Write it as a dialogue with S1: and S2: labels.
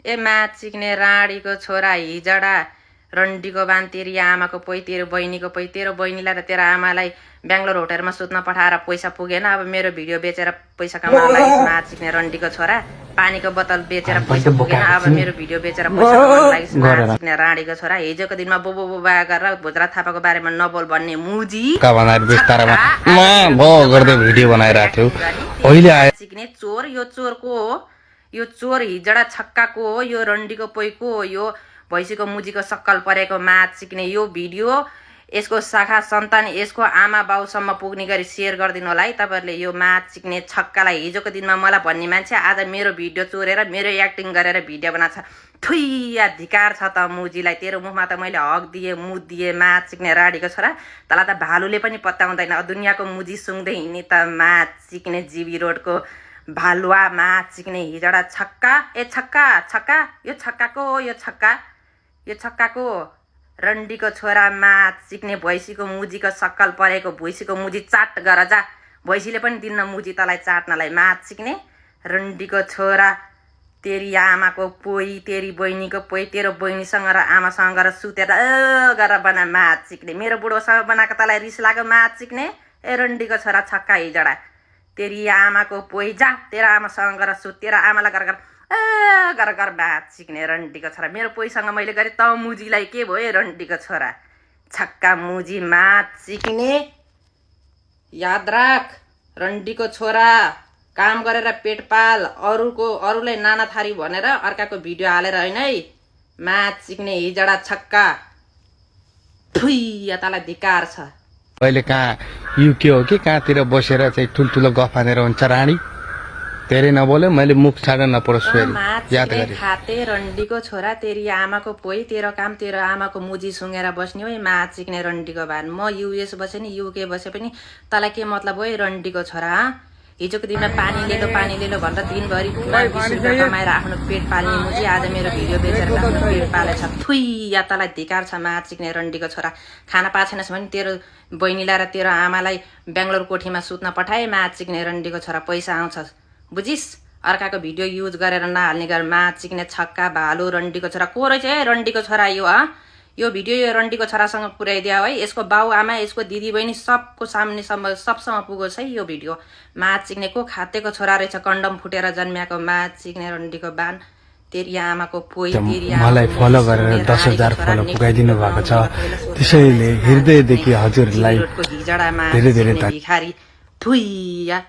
S1: ए मात सिक्ने राडीको छोरा हिजडा रन्डीको बान तेरी आमाको पोइ तेरो बहिनीको पोइ तेरो बहिनीलाई र तेरो आमालाई बेङ्गलोर होटलमा सुत्न पठाएर पैसा पुगेन अब मेरो भिडियो बेचेर पैसा कमाउन लागि मात सिक्ने रन्डीको छोरा पानीको बोतल बेचेर पैसा पुगेन अब मेरो भिडियो बेचेर पैसा कमाउन लागि मात सिक्ने राडीको छोरा हिजोको दिनमा बोबो बोबा गरेर भोजरा थापाको बारेमा नबोल भन्ने मुजी
S2: भिडियो बनाइराख्यो
S1: सिक्ने चोर यो चोरको हो यो चोर हिजडा छक्काको हो यो रन्डीको पोइको हो यो भैँसीको मुजीको सक्कल परेको मात सिक्ने यो भिडियो यसको शाखा सन्तान यसको आमा बाउसम्म पुग्ने गरी सेयर गरिदिनु होला है तपाईँहरूले यो मात सिक्ने छक्कालाई हिजोको दिनमा मलाई भन्ने मान्छे आज मेरो भिडियो चोरेर मेरो एक्टिङ गरेर भिडियो बनाएको छ थुइया धिकार छ त मुजीलाई तेरो मुखमा त मैले हक दिएँ मुद दिएँ मात सिक्ने राडीको छोरा तँलाई त भालुले पनि पत्याउँदैन दुनियाँको मुजी सुँग्दै हिँड्ने त मात सिक्ने जीवी रोडको भालुवा मात सिक्ने हिजडा छक्का ए छक्का छक्का यो छक्काको यो छक्काको रन्डीको छोरा मात सिक्ने भैँसीको मुजीको सक्कल परेको भैँसीको मुजी चाट गर जा भैँसीले पनि दिन्न मुजी तँलाई चाट्नलाई मात सिक्ने रन्डीको छोरा तेरी आमाको पोइ तेरी बहिनीको पोइ तेरो बहिनीसँग र आमासँग र सुतेर गरेर बना मात सिक्ने मेरो बुढोसँग बनाएको तँलाई रिस लाग्यो मात सिक्ने ए रन्डीको छोरा छक्का हिजडा तेरी आमाको पोइ जा तेरो आमासँग गएर सुत तेरो आमालाई गर बात सिक्ने रन्डीको छोरा मेरो पोइसँग मैले गरेँ त मुजीलाई के भयो रन्डीको छोरा छक्का मुजी मात सिक्ने याद राख रन्डीको छोरा काम गरेर पेट पाल अरूलाई नाना थारी भनेर अर्काको भिडियो हालेर होइन है मात सिक्ने हिजडा छक्का थुइया तँलाई धिकार छ
S2: अहिले कहाँ युके हो कि कहाँतिर बसेर चाहिँ ठुल्ठुलो गफ हानेर हुन्छ रानी धेरै नबोले मैले मुख छाड्न नपरोस् याद गरे
S1: खाते रन्डीको छोरा तेरी आमाको पोइ तेरो काम तेरो आमाको मुजी सुँगेर बस्ने हो मात सिक्ने रन्डीको भान म युएस बसे नि युके बसे पनि तँलाई के मतलब हो रन्डीको छोरा हिजोको दिनमा पानी ल्यालो भनेर दिनभरि कमाएर आफ्नो पेट पाल्ने मुजी आज मेरो भिडियो बेचेर आफ्नो पेट पालेछ थुइया तँलाई धिकार छ मात सिक्ने रन्डीको छोरा खाना पाएछस् भने तेरो बहिनीलाई र तेरो आमालाई बेङ्गलोर कोठीमा सुत्न पठाए मात सिक्ने रन्डीको छोरा पैसा आउँछ बुझिस् अर्काको भिडियो युज गरेर नहाल्ने गरेर मात सिक्ने छक्का भालु रन्डीको छोरा को रहेछ है रन्डीको छोरा यो भिडियो यो रन्डीको छोरासँग पुर्याइदियो है यसको बाउ आमा यसको दिदी बहिनी सबको सामनेसम्म सबसँग पुगोस् है यो भिडियो मात सिक्ने को खातेको छोरा रहेछ कन्डम फुटेर जन्मिएको मात सिक्ने रन्डीको बान तेरी आमाको पोइ तेरी
S2: मलाई फलो गरेर 10,000 फलो पुगाइदिनु भएको छ त्यसैले हृदयदेखि हजुरलाई धेरै धेरै
S1: भिखारी थुइया